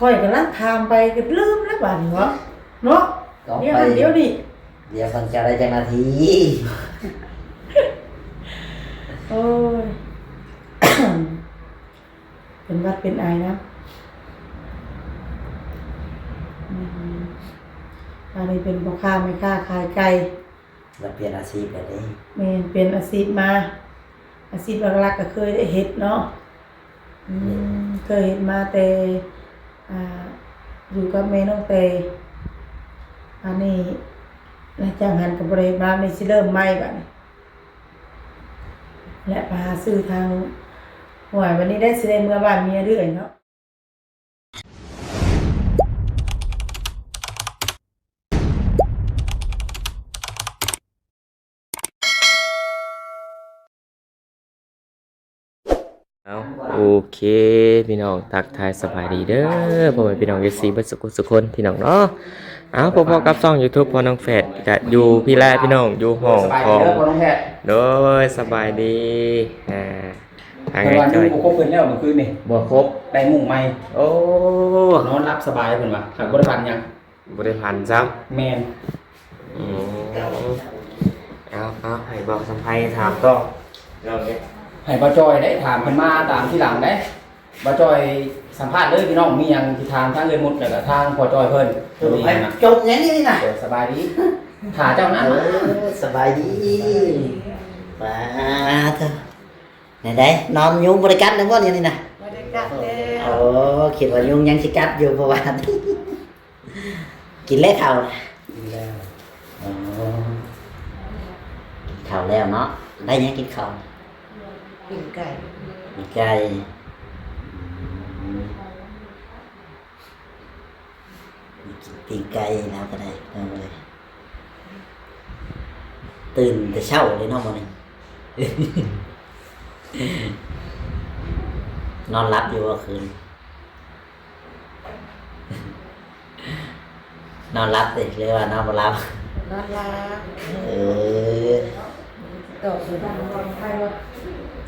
ຂ້ອຍກຳລັງຖາມໄປກໍລືມແລ້ວບາດນີ້ເນາະ ເນາະ. ຕ້ອງ ດຽວ ໄປ ຫັ້ນດຽວນີ້ ດຽວເພິ່ນຈະໄດ້ຈັກນາທີ. ໂອ້ຍ ເປັນຫວັດເປັນໄອນະ. ອືມ ອັນນີ້ເປັນພໍ່ຄ້າແມ່ຄ້າຂາຍໄກ່. ລະປ່ຽນອາຊີບແລ້ວເດ້. ແມ່ນ ປ່ຽນອາຊີບມາ ອາຊີບຫຼັກໆກໍເຄີຍໄດ້ເຮັດເນາະ. ອືມ ເຄີຍເຮັດມາແຕ່ ອ່າ ຢູ່ກັບແມ່ນ້ອງແຕ. ອັນນີ້ ຫຼັງຈາກຫັ້ນກໍບໍ່ໄດ້ເຮັດມາ ນີ້ຊິເລີ່ມໃໝ່ບາດນີ້ ແລະ ໄປຫາຊື້ທາງ ຫ້ວຍ ບາດນີ້ໄດ້ ຊິໄດ້ເມືອບ້ານເມຍເລື້ອຍເນາະ. ເອົາ ໂອເຄ ພີ່ນ້ອງ ທັກທາຍສະບາຍດີເດີ ພໍ່ແມ່ພີ່ນ້ອງ ເອັຟຊີ ເບິດສຸກສຸກຄົນ ພີ່ນ້ອງເນາະ. ເອົາ ພົບກັບຊ່ອງຢູທູບພໍ່ນ້ອງແຟດ ກະຢູ່ພີ້ແຫຼະ ພີ່ນ້ອງ ຢູ່ຫ້ອງຂອງ ສະບາຍດີເດີພໍ່ນ້ອງແຟດ. ໂດຍ ສະບາຍດີ. ອ່າ ທາງ ເພິ່ນວ່າ ອ້າຍຈ້ອຍ ຢູ່ບໍ່ຄົບເພິ່ນແລ້ວມື້ຄືນນີ້ ບໍ່ຄົບ ໄດ້ມຸ້ງໃໝ່. ໂອ້ ນອນຫຼັບສະບາຍເພິ່ນວ່າ ຫາກບໍ່ໄດ້ຝັນຫຍັງ ບໍ່ໄດ້ຝັນຊ້ຳ. ແມ່ນ. ອືມ ເອົາ ເອົາ ໃຫ້ບ່າວສຳໄພຖາມຕໍ່ ເລື່ອງນີ້ ໃຫ້ບ່າວຈ້ອຍໄດ້ຖາມເພິ່ນມາຕາມທີຫຼັງໄດ້. ບ່າວຈ້ອຍສຳພາດເລີຍພີ່ນ້ອງ ມີຫຍັງຊິຖາມທາງເອື້ອຍມຸດ ແລ້ວກໍທາງພໍ່ຈ້ອຍເພິ່ນ. ໂອ້ຍ ຈົບຫຍັງນີ້ນະ. ໂດຍ ສະບາຍດີ ຖ້າເຈົ້ານະ. ເອີ ສະບາຍດີ. ປາດໂທ້ ແນວໃດ ນອນຍຸງບໍ່ໄດ້ກັດແລ້ວບໍ່ນີ້ນະ? ບໍ່ໄດ້ກັດແລ້ວ. ໂອ້ ຄິດວ່າຍຸງຍັງຊິກັດຢູ່ ເພາະວ່າ ກິນແລ້ວເຂົ້າ? ກິນແລ້ວ. ອໍ ກິນເຂົ້າແລ້ວເນາະ. ໄດ້ຫຍັງກິນເຂົ້າ? ປີ້ງໄກ່. ປີ້ງໄກ່. ອືມ ກິນປີ້ງໄກ່ແລ້ວກໍໄດ້ ເອົາເລີຍ. ຕື່ນແຕ່ເຊົ້າເລີຍເນາະມື້ນີ້. ນອນຫຼັບຢູ່ບໍ່ຄືນ? ນອນຫຼັບຕິ ຫຼືວ່ານອນບໍ່ຫຼັບ? ນອນຫຼັບ. ເອີ ຕອບຢູ່ນຳ.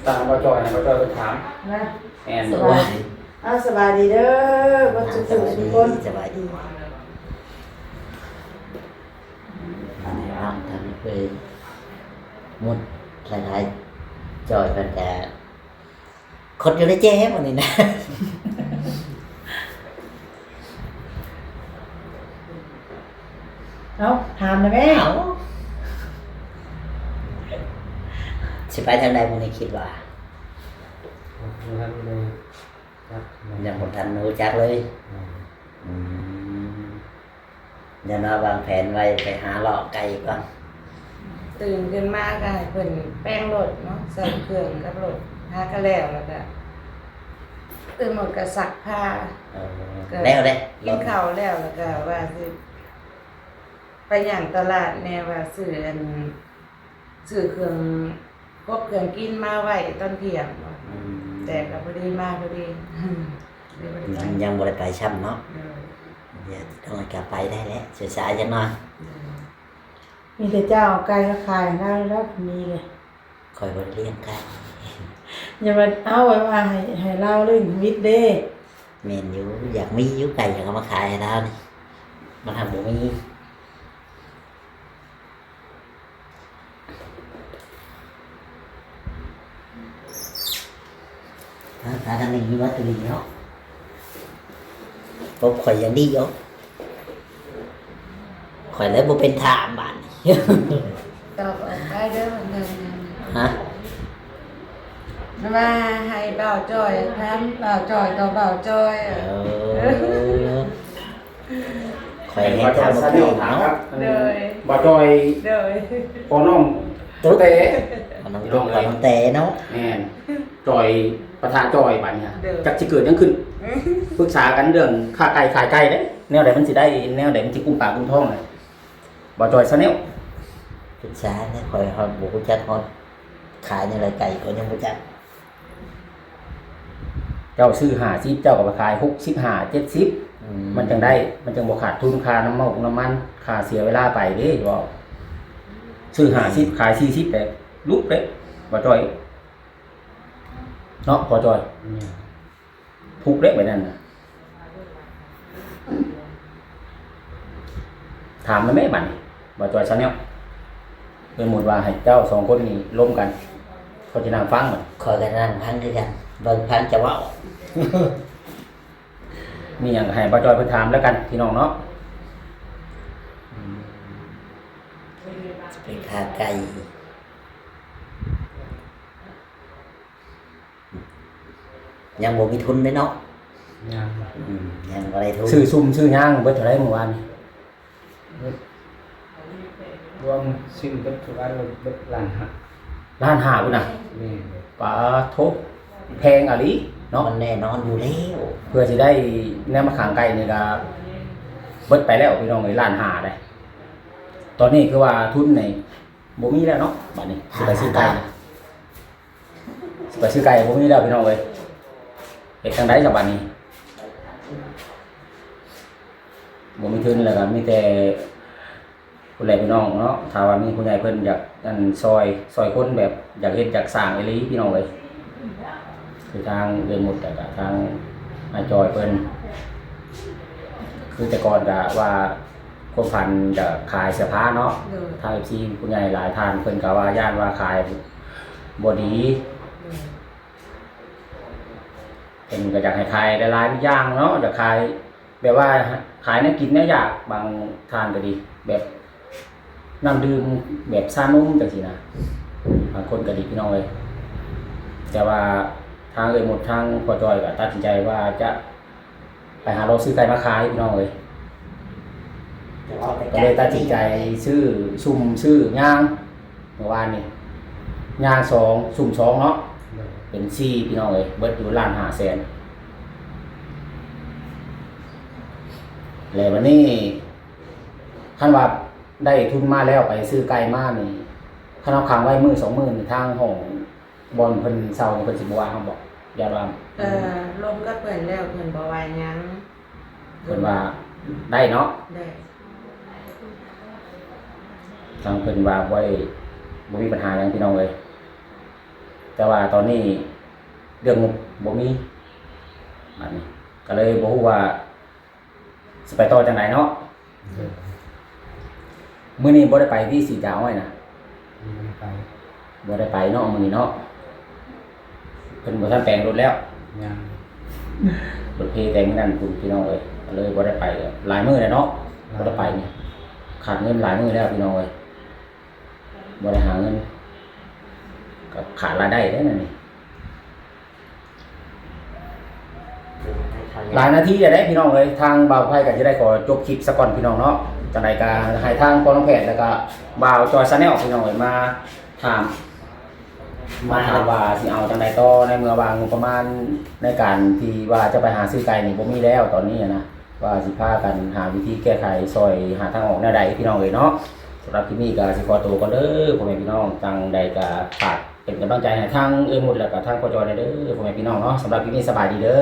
ຕາມບ່າວຈ້ອຍນະ ບ່າວຈ້ອຍເພິ່ນຖາມນະ. ແມ່ນ. ສະບາຍດີ. ອ້າວ ສະບາຍດີເດີ ເບິດທຸກຜູ້ທຸກຄົນ. ສະບາຍດີ. ອັນນີ້ເນາະ ທາງເອື້ອຍມຸດ ຫຼາຍໆ ຈ້ອຍເພິ່ນກະ ຄົດຢູ່ໃນແຈມື້ນີ້ນະ. ເອົ້າ ຖາມແດ່ແມ່ ເອົ້າ ຊິໄປທາງໃດມື້ນີ້ຄິດວ່າ? ຍັງບໍ່ທັນຮູ້ຈັກເລີຍ. ອືມ ອືມ ດຽວເນາະ ວາງແຜນໄວ້ໄປຫາເລາະໄກ່ກ່ອນ. ຕື່ນຂຶ້ນມາກໍໃຫ້ເພິ່ນແປງລົດເນາະ ໃສ່ເຄື່ອງກັບລົດ ຫາກໍແລ້ວ ແລ້ວກໍຕື່ນໝົດກໍຊັກຜ້າ. ເອີ ກໍແລ້ວເດ້ ກິນເຂົ້າແລ້ວ ແລ້ວກໍວ່າຊິໄປຍ່າງຕະຫຼາດແດ່ ວ່າຊື້ອັນ ຊື້ເຄື່ອງ ພວກເຄື່ອງກິນມາໄວ້ຕອນທ່ຽງ. ອືມ ແຕ່ກໍພໍດີມາພໍດີ ເລີຍບໍ່ໄດ້ໄປ. ຍັງ ຍັງບໍ່ໄດ້ໄປຊ້ຳເນາະ. ໂດຍ ດຽວຕ້ອງໃຫ້ກັບໄປໄດ້ແຫຼະ ສາຍໆຈັກໜ່ອຍ. ໂດຍ ມີແຕ່ເຈົ້າເອົາໄກ່ມາຂາຍນຳແລ້ວ ມີເລີຍ. ຂ້ອຍບໍ່ໄດ້ລ້ຽງໄກ່. ຢ່າວ່າ ເອົາ ວ່າໃຫ້ ໃຫ້ລາວລ້ຽງທຳອິດເດ້. ແມ່ນຢູ່ ຢາກມີຢູ່ໄກ່ ຢາກເອົາມາຂາຍໃຫ້ລາວນີ້ ມັນຫາກບໍ່ມີ. ຫາທາງນີ້ມີວັດຕົວນີ້ເນາະ ປົບຂ້ອຍຢ່າງດີເອົາ ຂ້ອຍເລີຍບໍ່ເປັນຖາມບາດນີ້. ຕອບອອກໄປເດີ. ຮະ? ວ່າໃຫ້ບ່າວຈ້ອຍຖາມບ່າວຈ້ອຍຕໍ່ບ່າວຈ້ອຍ. ເອີ ຂ້ອຍເຮັດຖາມບໍ່ຖືກເນາະ. ໂດຍ ບ່າວຈ້ອຍ ໂດຍ ພໍ່ນ້ອງໂຕແຕ ພໍ່ນ້ອງໂຕ ພໍ່ນ້ອງແຕເນາະ. ແມ່ນ ຈ້ອຍປະທະຈ້ອຍບາດນີ້ ໂດຍ ຈັກຊິເກີດຫຍັງຂຶ້ນ ປຶກສາກັນເລື່ອງຄ້າໄກ່ຂາຍໄກ່ເດ້ ແນວໃດມັນຊິໄດ້ ແນວໃດມັນຊິກຸ້ມປາກກຸ້ມທ້ອງນະ ບ່າວຈ້ອຍ Channel ປຶກສາແດ່. ຂ້ອຍຮອດບໍ່ຮູ້ຈັກ ຮອດຂາຍແນວໃດ ໄກ່ຂ້ອຍຍັງບໍ່ຈັກ. ເຈົ້າຊື້ຫ້າສິບ ເຈົ້າກໍໄປຂາຍຫົກສິບຫ້າ ເຈັດສິບ ອືມ ມັນຈັ່ງໄດ້ ມັນຈັ່ງບໍ່ຂາດທຶນຄ່ານ້ຳມັນ ນ້ຳມັນ ຄ່າເສຍເວລາໄປເດ້. ເວົ້າຊື້ຫ້າສິບ ຂາຍສີ່ສິບ ແລ້ວຫຼຸດເດ້ ບ່າວຈ້ອຍເນາະ ພໍ່ຈ້ອຍ. ອືມ ທຸກເດ້ແບບນັ້ນນະ. ຖາມນຳແມ່ບາດນີ້ ບ່າວຈ່ອຍຊາແນວ ສົມມຸດວ່າໃຫ້ເຈົ້າສອງຄົນນີ້ລົມກັນ ຂ້ອຍຊິນັ່ງຟັງບັດ ຂ້ອຍກໍນັ່ງຟັງຄືກັນ ເບິ່ງຟັງເຈົ້າເວົ້າ ມີຫຍັງກໍໃຫ້ບ່າວຈ່ອຍເພິ່ນຖາມແລ້ວກັນພີ່ນ້ອງເນາະ. ເປັນຂາໄກ່ ຍັງບໍ່ມີທຶນເດ້ເນາະ ຍັງ ອືມ ຍັງບໍ່ໄດ້ທຶນ ຊື້ຊຸມຊື້ຍາງເບິດເທົ່າໃດມື້ວານນີ້? ເບິດ ລວມຊື້ເບິດທຸກອັນເບິດລ້ານຫ້າ ລ້ານຫ້າພຸ້ນນະ ແມ່ນ ປາໂທ້ ແພງອີ່ຫຼີເນາະ ມັນແນ່ນອນຢູ່ແລ້ວ ເພື່ອຊິໄດ້ແນວມາຂາງໄກ່ນີ້ກໍເບິດໄປແລ້ວພີ່ນ້ອງເອີຍ ລ້ານຫ້າເດ້ ຕອນນີ້ຄືວ່າທຶນນີ້ບໍ່ມີແລ້ວເນາະ ບາດນີ້ຊິໄປຊື້ໄກ່ ຊິໄປຊື້ໄກ່ບໍ່ມີແລ້ວພີ່ນ້ອງເອີຍ ເຮັດຈັ່ງໃດຊະບາດນີ້ ບໍ່ມີທຶນແລ້ວກໍມີແຕ່ຜູ້ແຫຼະພີ່ນ້ອງເນາະ ຖ້າວ່າມີຜູ້ໃຫຍ່ເພິ່ນຢາກອັນຊ່ອຍ ຊ່ອຍຄົນແບບຢາກເຮັດຢາກສ້າງອີ່ຫຼີພີ່ນ້ອງເອີຍ ຄືທາງເອື້ອຍມຸດ ແລ້ວກໍທາງອ້າຍຈ່ອຍເພິ່ນ ຄືແຕ່ກ່ອນກໍວ່າ ຄວາມຝັນຈະຂາຍເສື້ອຜ້າເນາະ ໂດຍ ທາງເອັຟຊີຜູ້ໃຫຍ່ຫຼາຍທ່ານເພິ່ນກໍວ່າຢ້ານວ່າຂາຍບໍ່ດີ ໂດຍ ເພິ່ນກໍຢາກໃຫ້ຂາຍຫຼາຍໆຢ່າງເນາະ ຢາກຂາຍແບບວ່າຂາຍແນວກິນແນວຢາກ ບາງທ່ານກໍດີ ແບບນ້ຳດື່ມ ແບບຊານົມຈັ່ງຊີ້ນະ ບາງຄົນກໍດີພີ່ນ້ອງເອີຍ ແຕ່ວ່າທາງເອື້ອຍມຸດ ທາງພໍ່ຈ້ອຍກໍຕັດສິນໃຈວ່າຈະ ໄປຫາເລາະຊື້ໄກ່ມາຂາຍພີ່ນ້ອງເອີຍ ກໍເລີຍຕັດສິນໃຈຊື້ຊຸມຊື້ຍາງ ເມື່ອວານນີ້ ຍາງສອງ ຊຸມສອງເນາະ ໂດຍ ເປັນສີ່ພີ່ນ້ອງເອີຍ ເບິດຢູ່ລ້ານຫ້າແສນ ແລ້ວບັດນີ້ ຄັນວ່າໄດ້ທຶນມາແລ້ວໄປຊື້ໄກ່ມານີ້ ຄັນເຮົາຄ້າງໄວ້ມື້ສອງມື້ນີ້ ທາງຫ້ອງ ບ່ອນເພິ່ນເຊົ່ານີ້ເພິ່ນຊິບໍ່ວ່າເຮົາບໍ? ຢ້ານວ່າ ເອີ ລົມກັບເພິ່ນແລ້ວເພິ່ນບໍ່ວ່າຫຍັງ ເພິ່ນວ່າໄດ້ເນາະ ໄດ້ ທາງເພິ່ນວ່າບໍ່ໄດ້ ບໍ່ມີບັນຫາຫຍັງພີ່ນ້ອງເອີຍ ແຕ່ວ່າຕອນນີ້ເລື່ອງງົບບໍ່ມີ ບາດນີ້ກໍເລີຍບໍ່ຮູ້ວ່າ ຊິໄປຕໍ່ຈັ່ງໃດເນາະ ໂດຍ ມື້ນີ້ບໍ່ໄດ້ໄປຕິສີດຢາອ້ອຍນະ ບໍ່ໄດ້ໄປ ບໍ່ໄດ້ໄປເນາະມື້ນີ້ເນາະ ເພິ່ນບໍ່ທັນແປງລົດແລ້ວ ຍັງ ລົດເພແຕ່ມື້ນັ້ນພຸ້ນພີ່ນ້ອງເອີຍ ກໍເລີຍບໍ່ໄດ້ໄປ ຫຼາຍມື້ແລ້ວເນາະ ບໍ່ໄດ້ໄປນີ້ ຂາດເງິນຫຼາຍມື້ແລ້ວພີ່ນ້ອງເອີຍ ບໍ່ໄດ້ຫາເງິນ ກໍຂາດລາຍໄດ້ເດ້ນະນີ້. ຫຼາຍນາທີແລ້ວເດ້ພີ່ນ້ອງເອີຍ ທາງບ່າວໄພກໍຈະໄດ້ຂໍຈົບຄລິບສາກ່ອນພີ່ນ້ອງເນາະ ຈັ່ງໃດກໍໃຫ້ທາງພໍ່ນ້ອງແພດ ແລ້ວກໍບ່າວຈອຍຊາແນວພີ່ນ້ອງເອີຍ ມາຖາມ ມາຖາມວ່າຊິເອົາຈັ່ງໃດຕໍ່ ໃນເມື່ອວ່າງົບປະມານໃນການທີ່ວ່າຈະໄປຫາຊື້ໄກ່ນີ້ບໍ່ມີແລ້ວຕອນນີ້ນະ ວ່າຊິພາກັນຫາວິທີແກ້ໄຂ ຊ່ອຍຫາທາງອອກແນວໃດພີ່ນ້ອງເອີຍເນາະ. ສຳລັບຄລິບນີ້ກໍຊິຂໍໂຕກ່ອນເດີພໍ່ແມ່ພີ່ນ້ອງ ຈັ່ງໃດກໍຝາກ ເປັນກຳລັງໃຈໃຫ້ທັງເອື້ອຍມຸດ ແລ້ວກໍທັງພໍ່ຈອຍແດ່ເດີພໍ່ແມ່ພີ່ນ້ອງເນາະ. ສຳລັບຄລິບນີ້ສະບາຍດີເດີ.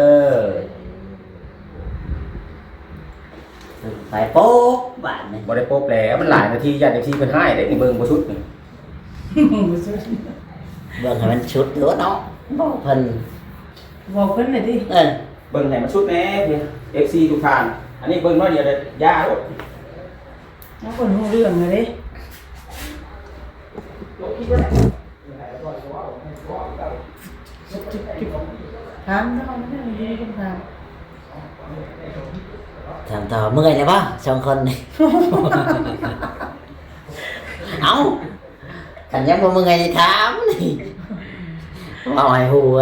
ໄປໂປກບາດນີ້ ບໍ່ໄດ້ໂປກແລ້ວ ມັນຫຼາຍນາທີ ຢ້ານເອັຟຊີເພິ່ນຮ້າຍເດ້ນີ້ ເບິ່ງບໍ່ສຸດນີ້ ເບິ່ງໃຫ້ມັນສຸດໂລດເນາະ ບອກເພິ່ນ ບອກເພິ່ນແຫຼະຕິ ເອີ ເບິ່ງໃຫ້ມັນສຸດແດ່ ເອັຟຊີທຸກທ່ານ ອັນນີ້ເບິ່ງໜ້ອຍດຽວກໍຢ່າໂລດ ເອົາ ເພິ່ນຮູ້ເລື່ອງແລ້ວເດ້. ຖາມຕໍ່ ມັນຍັງມີຄຳຖາມ ຖາມຕໍ່ ເມື່ອຍແລ້ວບໍ່ສອງຄົນນີ້? ເອົ້າ ຄັນຍັງບໍ່ເມື່ອຍນີ້ຖາມນີ້ ເວົ້າໃຫ້ຫົວ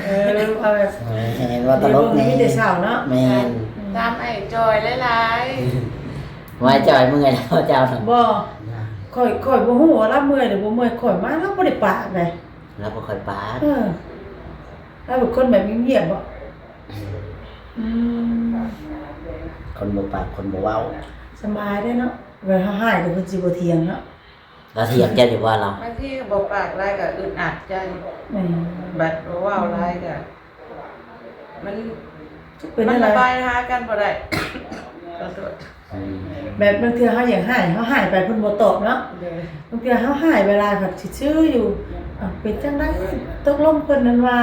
ເອີ ເວົ້າແບບ ເອີ ເຫັນວ່າຕະຫຼົກແດ່ ມີແຕ່ເຊົ້າເນາະ ແມ່ນ ຕາມອ້າຍຈ່ອຍຫຼາຍໆ ວ່າອ້າຍຈ່ອຍເມື່ອຍແລ້ວເຈົ້າ ບໍ່ ຂ້ອຍ ຂ້ອຍບໍ່ຮູ້ວ່າລາວເມື່ອຍຫຼືບໍ່ເມື່ອຍ ຂ້ອຍມາລາວບໍ່ໄດ້ປາກໃດ ລາວບໍ່ຄ່ອຍປາກ ເອີ ລາວເປັນຄົນແບບງຽບໆ ບໍ່ ອືມ ອືມ ຄົນບໍ່ປາກຄົນບໍ່ເວົ້າ ສະບາຍເດ້ເນາະ ເວລາເຮົາຮ້າຍກໍເພິ່ນຊິບໍ່ຖຽງເນາະ. ລາວຖຽງເຈົ້າຢູ່ບໍ່ລາວ? ບາງທີກໍບໍ່ປາກຫຼາຍກໍອຶດອັດໃຈ ແມ່ນ ບັດເວົ້າຫຼາຍກໍ ມັນ ເປັນ ມັນລະບາຍຫາກັນບໍ່ໄດ້ ຂໍໂທດ ອືມ ແບບບາງເທື່ອເຮົາຢາກຮ້າຍ ເຮົາຮ້າຍໄປເພິ່ນບໍ່ຕອບເນາະ ໂດຍ ບາງເທື່ອເຮົາຮ້າຍໄປຫຼາຍພັດຊິຊື່ຢູ່ ເອົ້າ ເປັນຈັ່ງໃດ ຕົກລົງເພິ່ນນັ້ນວ່າ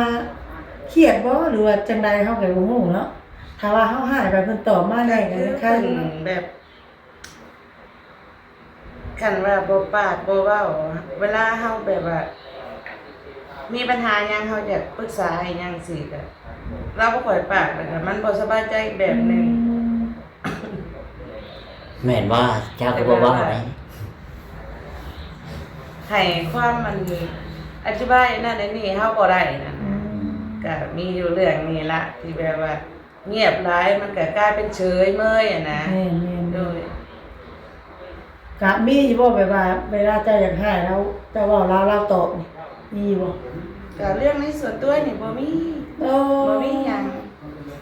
ຄຽດບໍ່ ຫຼືວ່າຈັ່ງໃດ ເຮົາກໍບໍ່ຮູ້ເນາະ ຖ້າວ່າເຮົາຮ້າຍໄປເພິ່ນຕອບມາແລ້ວກໍຄ້າຍ ແບບ ຄັນວ່າບໍ່ປາກບໍ່ເວົ້າ ເວລາເຮົາແບບວ່າ ມີບັນຫາຫຍັງ ເຮົາຢາກປຶກສາອີ່ຫຍັງຊີ້ກະ ລາວບໍ່ຄ່ອຍປາກ ແລ້ວກະມັນບໍ່ສະບາຍໃຈອີກແບບໜຶ່ງ. ອືມ ແມ່ນບໍ່? ເຈົ້າຄືບໍ່ເວົ້າແບບວ່າ ໃຫ້ຄວາມ ອັນ ອະທິບາຍອັນນັ້ນອັນນີ້ ເຮົາບໍ່ໄດ້ນະ. ອືມ ກະມີຢູ່ເລື່ອງນີ້ລະ ທີ່ແບບວ່າ ງຽບຫຼາຍມັນກະກາຍເປັນເສີຍເມີຍຫັ້ນນະ. ແມ່ນໆ ໂດຍ ກະມີຢູ່ບໍ່ ແບບວ່າເວລາເຈົ້າຢາກຮ້າຍລາວ ເຈົ້າເວົ້າລາວ ລາວຕອບນີ້ ມີຢູ່ບໍ່? ກະເລື່ອງໃນສ່ວນຕົວນີ້ບໍ່ມີ. ໂອ້ ບໍ່ມີຫຍັງ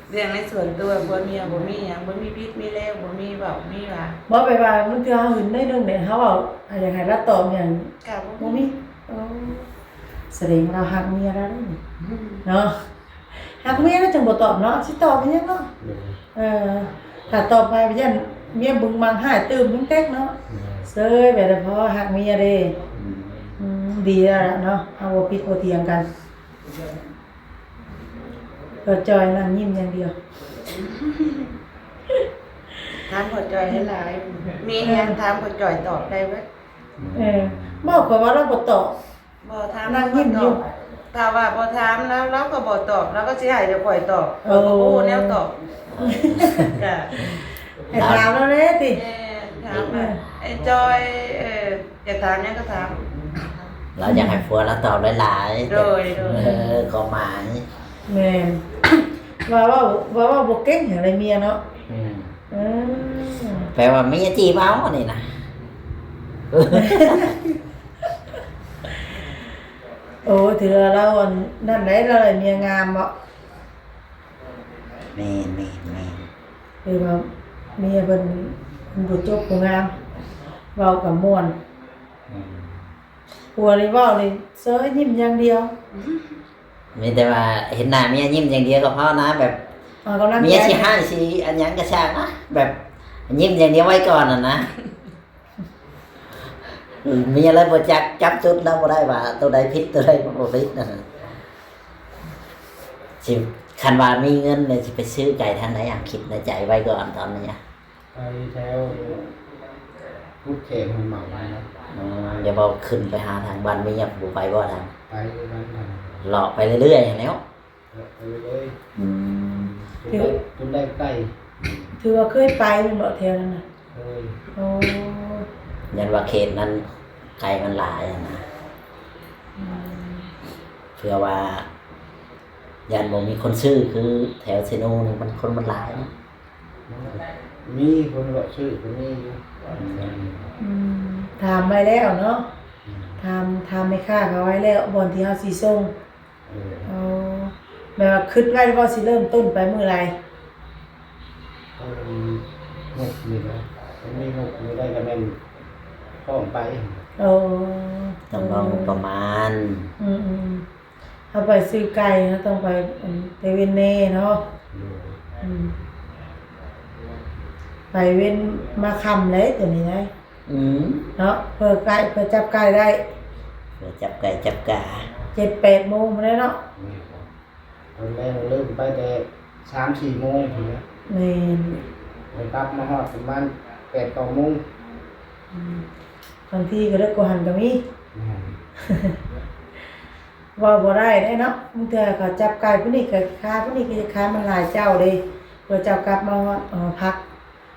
ເລື່ອງໃນສ່ວນຕົວ ຜົວເມຍບໍ່ມີຫຍັງ ບໍ່ມີຜິດມີແລວ ບໍ່ມີເວົ້າມີວ່າ. ບໍ່ ແບບວ່າບາງເທື່ອເຮົາຫຶງໜ້ອຍໜຶ່ງເດ ເຮົາເວົ້າ ອາ ຢາກໃຫ້ລາວຕອບຫຍັງ ກະບໍ່ມີ ບໍ່ມີ. ໂອ້ ສະແດງວ່າລາວຮັກເມຍລາວເດ້ນີ້ ອືມ ເນາະ. ຫາກເມຍແລ້ວຈັ່ງບໍ່ຕອບເນາະ ຊິຕອບເປັນຫຍັງເນາະ. ໂດຍ ເອີ ຖ້າຕອບໄປຢ້ານເມຍບຶງບັງຮ້າຍຕື່ມຍັງເຕັກເນາະ. ໂດຍ ເຊີຍໄປແລ້ວ ເພາະຮັກເມຍເດ້. ອືມ ອືມ ດີແລ້ວລະເນາະ ເຮົາບໍ່ຜິດບໍ່ຖຽງກັນ. ພໍ່ຈ່ອຍນັ່ງຍິ້ມຢ່າງດຽວ ຖາມພໍ່ຈ່ອຍຫຼາຍໆ ມີຫຍັງ ເອີ ຖາມພໍ່ຈ່ອຍຕອບໄດ້ເບິດ. ເອີ ບອກຂ້ອຍວ່າລາວບໍ່ຕອບ. ບໍ່ ຖາມ ນັ່ງຍິ້ມຢູ່ ຖ້າວ່າບໍ່ຖາມລາວ ລາວກໍບໍ່ຕອບ ລາວກໍຊິໃຫ້ແຕ່ຂ້ອຍຕອບ. ໂອ້ ຂ້ອຍກໍບໍ່ຮູ້ແນວຕອບ. ກະໃຫ້ຖາມລາວແດ່ຕິ. ແມ່ນ ຖາມວ່າ ເອີ ອ້າຍຈ່ອຍ ເອີ ຢາກຖາມຫຍັງກໍຖາມ ລາວຢາກໃຫ້ຜົວລາວຕອບຫຼາຍໆ. ໂດຍ ໂດຍ ເອີ ຄວາມໝາຍ ແມ່ນ ວ່າເວົ້າ ວ່າເວົ້າບໍ່ເກັ່ງ ຫຍັງໃດເມຍເນາະ. ອືມ ເອີ ແປວ່າເມຍຈີບເອົານີ້ນະ. ໂອ້ ຖືວ່າລາວ ອັນນັ້ນໄດ໋ ລາວໄດ້ເມຍງາມເນາະ. ແມ່ນໆໆ ຄືວ່າເມຍເພິ່ນ ເພິ່ນຜູ້ຈົບຜູ້ງາມ ເວົ້າກໍມ່ວນ. ອືມ ຜົວນີ້ເວົ້ານີ້ເຊີຍ ຍິ້ມຢ່າງດຽວ. ມີແຕ່ວ່າເຫັນໜ້າເມຍຍິ້ມຢ່າງດຽວກໍພໍນະ ແບບ ອອກກຳລັງກາຍ ເມຍຊິຮ້າຍຊິອັນຫຍັງກໍຊ່າງນະ ແບບຍິ້ມຢ່າງດຽວໄວ້ກ່ອນຫັ້ນນະ. ເມຍລະບໍ່ຈັກຈັບຈຸດລະບໍ່ໄດ້ວ່າໂຕໃດຜິດໂຕໃດບໍ່ຜິດນັ້ນ. ຊິ ຄັນວ່າມີເງິນແລ້ວຊິໄປຊື້ໄກທາງໃດ? ອາ ຄິດໃນໃຈໄວ້ກ່ອນຕອນນີ້. ໄປແຖວກຸດແຂງຫ້ວຍໝາກນະ. ອໍ ຢ່າເວົ້າຂຶ້ນໄປຫາທາງບ້ານເມຍ ບໍ່ໄປບໍ່ທາງ? ໄປຄືກັນ ເລາະໄປເລື້ອຍໆຫັ້ນແຫຼ້ວ. ເອີ ເອີ ເອີ ອືມ ຈົນໄດ້ ຈົນໄດ້ໄກ. ຖືວ່າເຄີຍໄປແມ່ນບໍ່ແຖວນັ້ນນະ? ເຄີຍ. ໂອ້ ຢ້ານວ່າເຂດນັ້ນໄກມັນຫຼາຍຫັ້ນນະ. ອືມ ເພື່ອວ່າຢ້ານບໍ່ມີຄົນຊື້ ຄືແຖວເຊໂນນີ້ມັນ ຄົນມັນຫຼາຍເນາະ. ມີຄົນເລາະຊື້ກໍມີຢູ່. ອືມ ຖາມໄວ້ແລ້ວເນາະ. ອືມ ຖາມ ຖາມແມ່ຄ້າເຂົາໄວ້ແລ້ວ ບ່ອນທີ່ເຮົາຊິສົ່ງ. ເອີ ອໍ ແບບວ່າຄິດໄວ້ວ່າຊິເລີ່ມຕົ້ນໄປມື້ໃດ? ເອີ ງົບນີ້ນະ ມັນມີງົບມື້ໃດກໍແມ່ນພ້ອມໄປ. ໂອ້ ຕ້ອງລອງງົບປະມານ. ອືມໆ ເຮົາໄປຊື້ໄກ່ ເຮົາຕ້ອງໄປ ອັນ ແຕ່ເວັນແດ່ເນາະ. ໂດຍ ອືມ ໄປເວັນມາຄ່ຳແຫຼະ ຕົວນີ້ນະ. ອືມ ເນາະ ເພື່ອໄກ່ ເພື່ອຈັບໄກ່ໄດ້ ເພື່ອຈັບໄກ່ຈັບກາ ເຈັດແປດໂມງພຸ້ນແຫຼະເນາະ. ແມ່ນ ຕອນແລງເລີ່ມໄປແຕ່ສາມສີ່ໂມງພຸ້ນແຫຼະ. ແມ່ນ ໄດ້ກັບມາຮອດປະມານແປດເກົ້າໂມງ. ອືມ ບາງທີກໍເລິກກວ່າຫັ້ນກໍມີ. ແມ່ນ ເວົ້າບໍ່ໄດ້ເດ້ເນາະ ບາງເທື່ອເຂົາຈັບໄກ່ຜູ້ນີ້ກໍຄາ ຜູ້ນີ້ກໍຄາ ມັນຫຼາຍເຈົ້າເດ້ ເພື່ອເຈົ້າກັບມາຮອດຫໍພັກ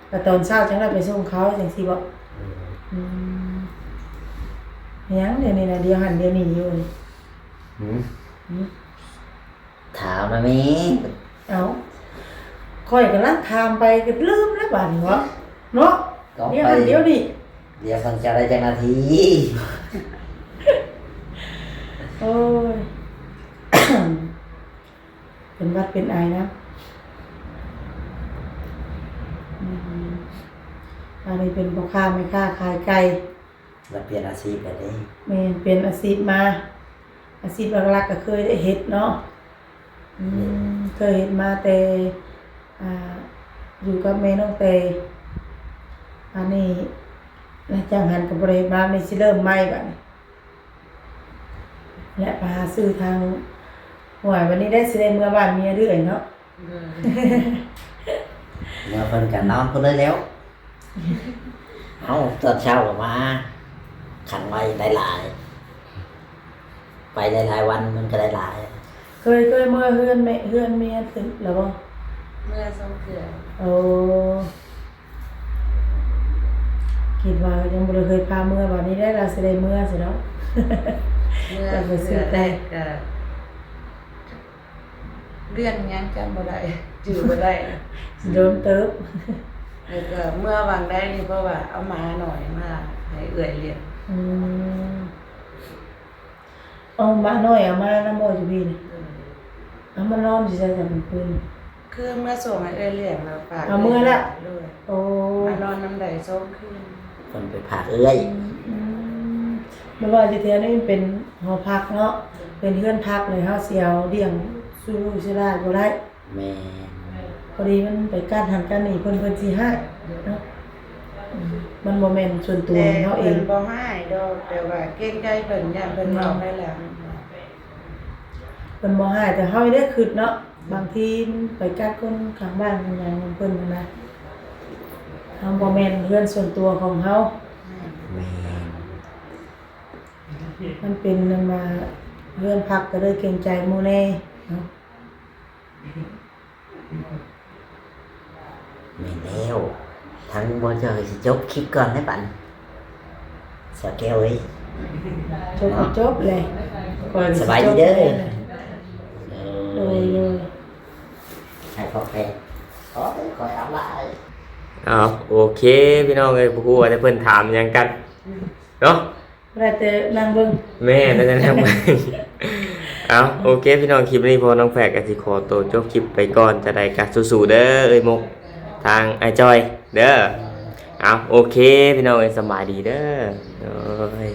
ແລ້ວຕອນເຊົ້າຈັ່ງໄດ້ໄປສົ່ງເຂົາ ຈັ່ງຊີ້ບໍ? ເອີ ອືມ ຫຍັງດຽວນີ້ນະ ດຽວຫັ້ນດຽວນີ້ຢູ່ນີ້. ຫືມ? ຫືມ? ຖາມນະແມ່. ເອົ້າ ຂ້ອຍກຳລັງຖາມໄປກໍລືມແລ້ວບາດນີ້ເນາະ ເນາະ ດຽວຫັ້ນດຽວນີ້ ດຽວເບິ່ງເຈົ້າໄດ້ຈັກນາທີ. ໂອ້ຍ ເປັນຫວັດເປັນໄອນຳ. ອືມ ອັນນີ້ເປັນພໍ່ຄ້າແມ່ຄ້າຂາຍໄກ່. ລະປ່ຽນອາຊີບແລ້ວເດ້. ແມ່ນ ປ່ຽນອາຊີບມາ ອາຊີບຫຼັກໆກໍເຄີຍໄດ້ເຮັດເນາະ. ອືມ ເຄີຍເຮັດມາແຕ່ ອ່າ ຢູ່ກັບແມ່ນ້ອງແຕ ອັນນີ້ ຫຼັງຈາກຫັ້ນກໍບໍ່ໄດ້ເຮັດມາ ແມ່ນຊິເລີ່ມໃໝ່ບາດນີ້. ແລະ ໄປຫາຊື້ທາງ ໂອ້ຍ ບັດນີ້ໄດ້ຊິໄດ້ເມືອບ້ານເມຍເລື້ອຍເນາະ. ເອີ ແລ້ວເພິ່ນກໍນອນພຸ້ນເລີຍແລ້ວ. ເອົ້າ ຕອນເຊົ້າກໍມາ ຂັງໄວ້ໄດ້ຫຼາຍ ໄປຫຼາຍໆວັນມັນກໍໄດ້ຫຼາຍ. ເຄີຍ ເຄີຍເມືອເຮືອນແມ່ ເຮືອນເມຍຂຶ້ນແລ້ວບໍ່? ເມືອສອງເທື່ອ. ໂອ້ ຄິດວ່າຍັງບໍ່ໄດ້ເຄີຍພາເມືອ ບາດນີ້ແຫຼະລາວຊິໄດ້ເມືອຊິເນາະ. ເມືອເທື່ອແລກກໍ ເດືອນຫຍັງຈຳບໍ່ໄດ້ ຈື່ບໍ່ໄດ້ ຊິໂດນເຕີບ. ແລ້ວກໍເມືອຫວ່າງໃດນີ້ ເພາະວ່າເອົາໝານ້ອຍມາໃຫ້ເອື້ອຍລ້ຽງ. ອືມ ເອົາໝານ້ອຍເອົາມານຳບໍ່ຢູ່ພີ້ນີ້? ເອີ ເອົາມານອນຢູ່ໃສຊັ້ນເມື່ອຄືນ? ຄືເມືອສົ່ງໃຫ້ເອື້ອຍລ້ຽງແລ້ວຝາກ ເອົາເມືອແລ້ວ. ໂດຍ. ໂອ້ ມານອນນຳໄດ້ສອງຄືນ ເພິ່ນໄປຝາກເອື້ອຍ. ອືມ ແມ່ນວ່າຢູ່ແຖວນີ້ມັນເປັນຫໍພັກເນາະ ເປັນເຮືອນພັກ ແລ້ວເຮົາຊິເອົາລ້ຽງສູ່ລູກສູ່ຫຼານບໍ່ໄດ້. ແມ່ນ ພໍດີມັນໄປກັດຫັ້ນກັດນີ້ ເພິ່ນ ເພິ່ນຊິຮ້າຍເນາະ. ອືມ ມັນບໍ່ແມ່ນສ່ວນຕົວຂອງເຮົາເອງ. ແຕ່ເພິ່ນບໍ່ຮ້າຍດອກ ແຕ່ວ່າເກງໃຈເພິ່ນ ຢ້ານເພິ່ນເວົ້າໄປແລ້ວ. ເພິ່ນບໍ່ຮ້າຍ ແຕ່ເຮົາເດ້ຄິດເນາະ ບາງທີມັນໄປກັດຄົນຂ້າງບ້ານຄົນຫຍັງຂອງເພິ່ນຫັ້ນນະ. ເຮົາບໍ່ແມ່ນເຮືອນສ່ວນຕົວຂອງເຮົາ. ແມ່ນ ມັນເປັນອັນວ່າເຮືອນພັກ ກໍເລີຍເກງໃຈໝູ່ແດ່ເນາະ. ແມ່ນແລ້ວ ທາງບ່າວຈ້ອຍຊິຈົບຄລິບກ່ອນເດ້ບັດ ສາວແກ້ວເອີຍ. ຈົບກໍຈົບແຫຼະ. ສະບາຍດີເດີ. ໂດຍ ໂດຍ ໃຫ້ພໍ່ແພດ ຂໍ ຂໍອະໄລ. ເອົາ ໂອເຄ ພີ່ນ້ອງເອີຍ ບໍ່ຮູ້ວ່າແຕ່ເພິ່ນຖາມຫຍັງກັນເນາະ. ໄດ້ແຕ່ນັ່ງເບິ່ງ. ແມ່ນ ໄດ້ແຕ່ນັ່ງເບິ່ງ. ເອົາ ໂອເຄ ພີ່ນ້ອງ ຄລິບນີ້ພໍ່ນ້ອງແພດກໍຊິຂໍໂຕຈົບຄລິບໄປກ່ອນ. ຈັ່ງໃດກໍສູ້ໆເດີເອື້ອຍມົກ ທາງອ້າຍຈ້ອຍເດີ. ເອົາ ໂອເຄ ພີ່ນ້ອງເອີຍ ສະບາຍດີເດີ. ໂດຍ.